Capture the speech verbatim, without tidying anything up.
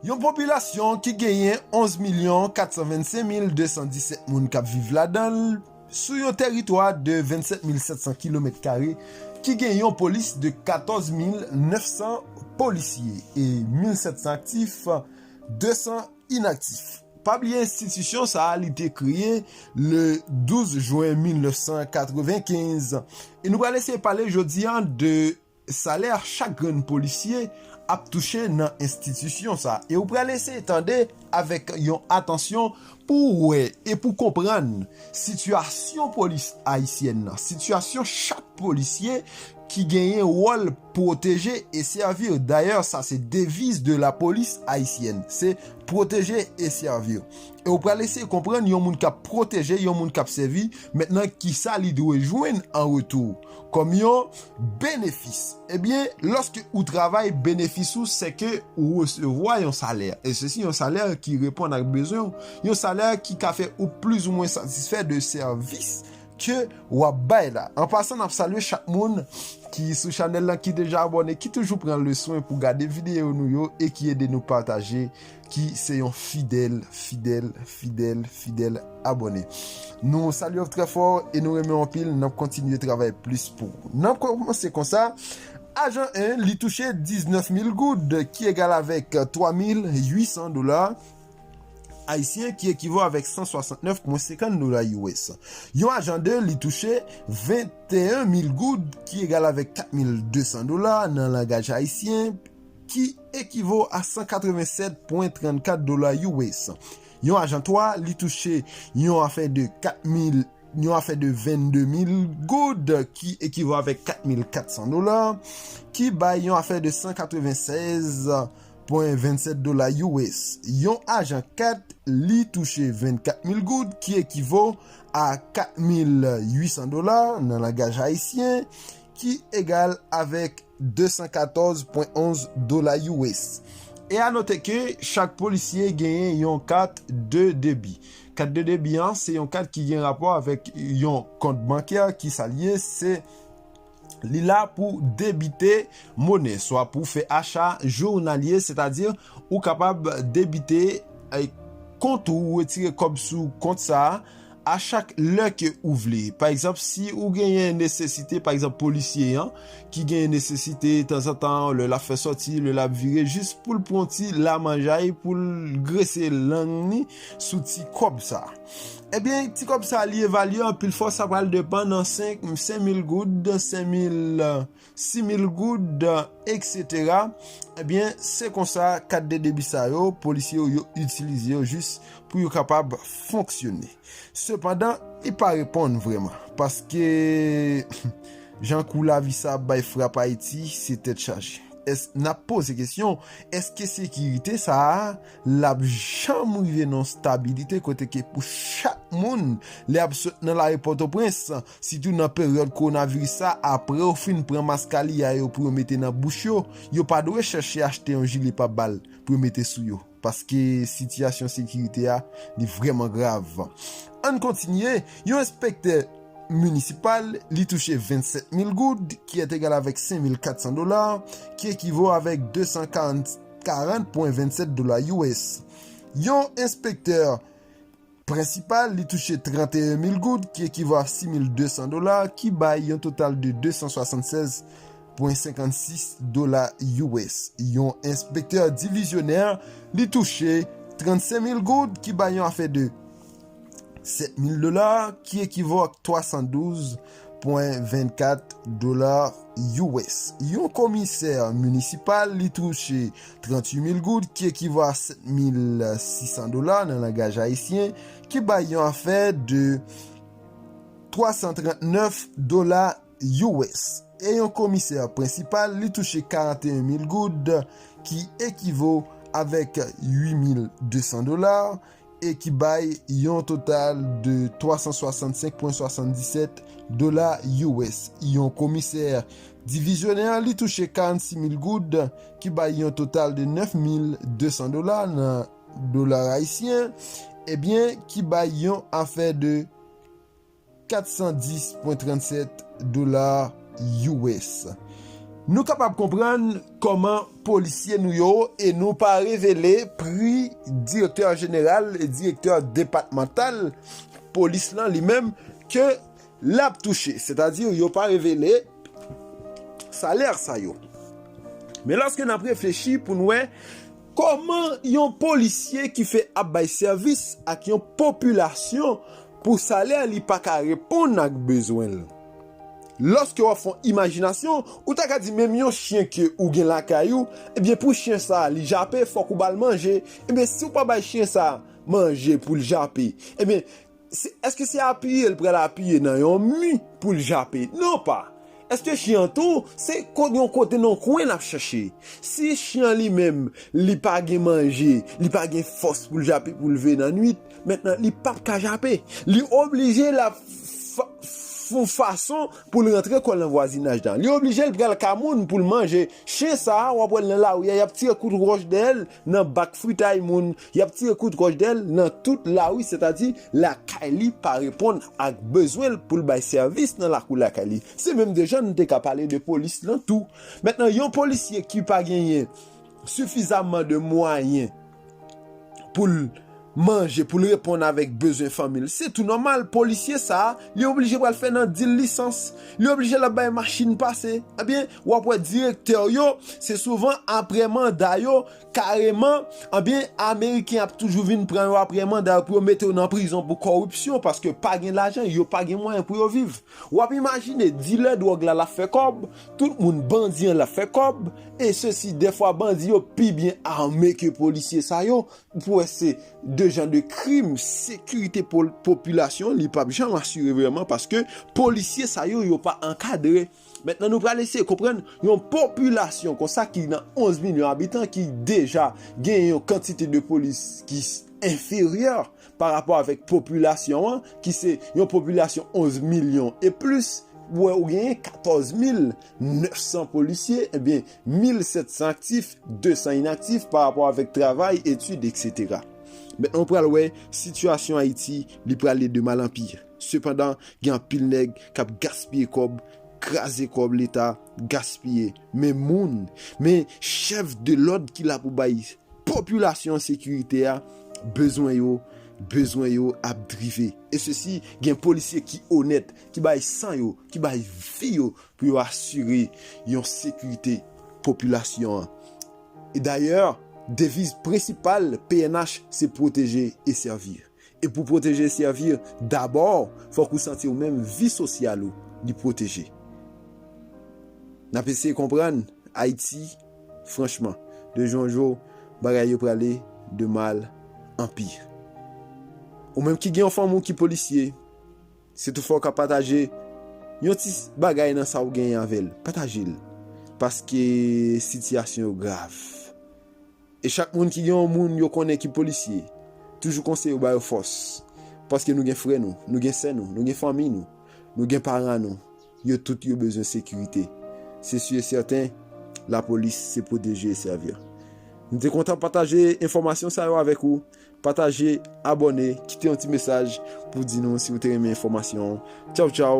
Yon popilasyon ki genyen onz milyon kat san vennsenk mil de san disèt moun k ap viv ladan l, sou yon tèritwa de vennsèt mil sèt san kilomèt kare, ki gen yon polis de katòz mil nèf san polisye e mil sèt san aktif, de san inaktif. Pa bliye enstitisyon sa a, li te kreye le douz jen mil nèf san katrevenkenz. E nou pral eseye pale jodi a de salè chak grenn polisye ap touche nan enstitisyon sa a. E ou pral eseye tande avèk yon atansyon pou w wè e pou w konprann sitiyasyon polis ayisyèn nan, sitiyasyon chak polisye ki genyen wòl pwoteje e sèvi. Dayè, sa se deviz de la polis ayisyèn, se pwoteje e sèvi. E ou pral eseye konprann yon moun k ap pwoteje, yon moun k ap sèvi, mentnan kisa li dwe jwenn an retou kòm yon benefis. Ebyen, lòske ou travay, benefis ou se ke ou resevwa yon salè. E sesi yon salè ki reponn ak bezwen w, yon salè ki ka fè ou plizoumwen satisfè de sèvis ke w ap bay la. An pasan, n ap salye chak moun ki sou chanèl lan, ki deja abòne, ki toujou pran le swen pou gade videyo nou yo e ki ede nou pataje, ki se yon fidèl, fidèl, fidèl, fidèl abòne. Nou salye w trè fò e nou renmen w anpil. N ap kontinye travay plis pou ou. N ap kòmanse konsa. Ajan en, li touche diznèf mil goud, ki egal avèk twa mil uit san dola ayisyen, ki ekivo avèk san swasantnèf pwen senkant dola U S. Yon ajan de, li touche venteyen mil goud, ki egal avèk kat mil de san dola nan langaj ayisyen, ki ekivo a san katrevennsèt pwen trannkat dola U S. Yon ajan twa, li touche yon afè de kat mil, yon afè de vennde mil goud, ki ekivo avèk kat mil kat san dola, ki bay yon afè de san katrevennsèz pwen vennsèt dola U S. Yon ajan kat, li touche vennkat mil goud, ki ekivo a kat mil uit san dola nan langaj ayisyen, ki egal avèk de san katòz pwen onz dola U S. E a note ke chak polisye genyen yon kat de debi. Kat de debi an, se yon kat ki gen rapò avèk yon kont bankè, ki sa l ye, se li la pou debite monè, swa pou fè acha jounalye, sètadi ou kapab debite, eh, kont ou, retire kòb sou kont sa a, a chak lè ke ou vle. Pa egzanp, si ou genyen nesesite, pa egzanp, polisye an, ki genyen nesesite tanzantan, lè l ap fè sòti, lè l ap vire, jis pou l pran ti lamanjay, pou l grese lang ni sou ti kòb sa. Ebyen, ti kòb sa li evalye anpil fwa, sa pral depann nan senk, senk mil goud, senk mil, sis mil goud, etsetera. Ebyen, se konsa, kat de debi sa yo, polisye yo, yo itilize yo jis pou yo kapab fonksyone. Sepandan, li pa reponn vrèman, paske jan kou lavi sa ap bay frap Ayiti, se tèt chaje. Èske n ap poze kesyon, èske sekirite sa a, l ap janm rive nan yon stabilite kote ke pou chak moun, lè y ap sot nan lari Pòtoprens, sitou nan peryòd kowonaviris sa, apre yo fin pran mask ali a yo pou yo mete nan bouch yo, yo pa dwe chèche achte yon jile pa bal pou yo mete sou yo, paske sitiyasyon sekirite a, li vrèman grav. Ann kontinye, yon enspektè minisipal, li touche vennsèt mil goud, ki est égal avèk senk mil kat san dola, ki ekivo avèk de san karant, karant pwen vennsèt dola U S. Yon enspektè prensipal, li touche tranteyen mil goud, ki ekivo a sis mil de san dola, ki bay yon total de de san swasannsèz pwen senkannsis dola U S. Yon enspektè divizyonè, li touche trannsenk mil goud, ki bay yon afè de sèt mil dola, ki ekivo ak twa san douz pwen vennkat dola U S. Yon komisè minisipal, li touche tranntuit mil goud, ki ekivo a sèt mil sis san dola nan langaj ayisyen, ki bay yon afè de twa san trannèf dola U S. E yon komisè prensipal, li touche karanteyen mil goud, ki ekivo avèk uit mil de san dola, e ki bay yon total de twa san swasannsenk pwen swasanndisèt dola U S. Yon komisè divizyonè, li touche karannsis mil goud, ki bay yon total de nèf mil de san dola nan dola ayisyen, ebyen, ki bay yon afè de kat san dis pwen trannsèt dola U S. Nou kapab konprann kòman polisye nou yo e nou pa revele pri direktè jeneral e direktè depatmantal polis lan li menm ke l ap touche, sètadi yo pa revele salè sa yo. Men lòske n ap reflechi pou n wè kòman yon polisye ki fè ap bay sèvis ak yon popilasyon pou salè li pa ka reponn ak bezwen l. Lòske w ap fè yon imajinasyon, ou ta ka di menm yon chen ke ou gen lakay ou, ebyen pou chen sa a li jape, fòk ou ba l manje. Ebyen si w pa bay chen sa a manje pou l jape, ebyen se, èske se apiye l pral apiye nan yon mi pou l jape? Non pa. Èske chen an tou, se ko-, yon kote nan kwen l ap chache? Si chen an li menm, li pa gen manje, li pa gen fòs pou l jape pou l leve nan nwit, mentnan li p ap ka jape. Li oblije l ap fa-, fon fason pou l rantre kò l nan vwazinaj lan. Li oblije l pral ka moun pou l manje. Chen sa a, w ap wè l nan lari a, y ap tire kout wòch dèyè l nan bak fritay moun, y ap tire kout wòch dèyè l nan tout lari, sètadi lakay li pa reponn ak bezwen l pou l bay sèvis nan lakou lakay li. Se menm de jan n te ka pale de polis lan tou. Mentnan, yon polisye ki pa genyen sifizaman de mwayen pou l manje, pou l reponn avèk bezwen fanmi l, se tou nòmal, polisye sa a, li oblije pral fè nan dil lisans, li oblije l ap bay machin pase. Ebyen, w ap wè direktè yo, se souvan apre manda yo, kareman, ebyen, Ameriken ap toujou vin pran yo apre manda yo pou yo mete yo nan prizon pou kòripsyon, paske pa gen lajan, yo pa gen mwayen pou yo viv. W ap imajine, dilè dwòg la, l ap fè kòb, tout moun bandi an, l ap fè kòb, e sesi, dèfwa bandi yo pi byen ame ke polisye sa yo, pou wè se de jan de krim, sekirite pol-, popilasyon, li p ap janm asire vrèman, paske polisye sa yo, yo pa ankadre. Mentnan, nou pral eseye konprann yon popilasyon konsa ki nan onz milyon abitan, ki deja gen yon kantite de polis ki s-, enferyè pa rapò avèk popilasyon an, ki se yon popilasyon onz milyon e plis, ou wè ou genyen katòz mil nèf san polisye, ebyen, mil sèt san aktif, de san inaktif pa rapò avèk travay, etid, etsetera. Mentnan, ou pral wè, sitiyasyon Ayiti, li prale de mal an pi. Sepandan, gen anpil nèg k ap gaspiye kòb, kraze kòb Leta, gaspiye. Men moun, men chèf de lòd ki la pou bay popilasyon an sekirite a, bezwen yo, bezwen yo ap drive. E sesi, gen polisye ki onèt, ki bay san yo, ki bay vi yo pou yo asire yon sekirite popilasyon an. E dayè, deviz prensipal P N H se pwoteje e sèvi. E pou pwoteje e sèvi, dabò, fòk ou santi ou menm vi sosyal ou li pwoteje. N ap eseye konprann Ayiti, franchman, de jou an jou, bagay yo prale de mal an pi. Ou menm ki gen yon fanmi w ki polisye, si toutfwa w ka pataje yon ti bagay nan sa w genyen avè l, pataje l. Paske sitiyasyon yo grav. E chak moun ki gen yon moun yo konnen ki polisye, toujou konseye yo ba yo fòs. Paske nou gen frè nou, nou gen sè nou, nou gen fanmi nou, nou gen paran nou. Yo tout yo bezwen sekirite. Se si e sèten, lapolis se pwoteje e sèvi. M te kontan pataje enfòmasyon sa yo avèk ou. Pataje, abòne, kite yon ti mesaj pou di nou si w te renmen enfòmasyon an. Tchaw, tchaw.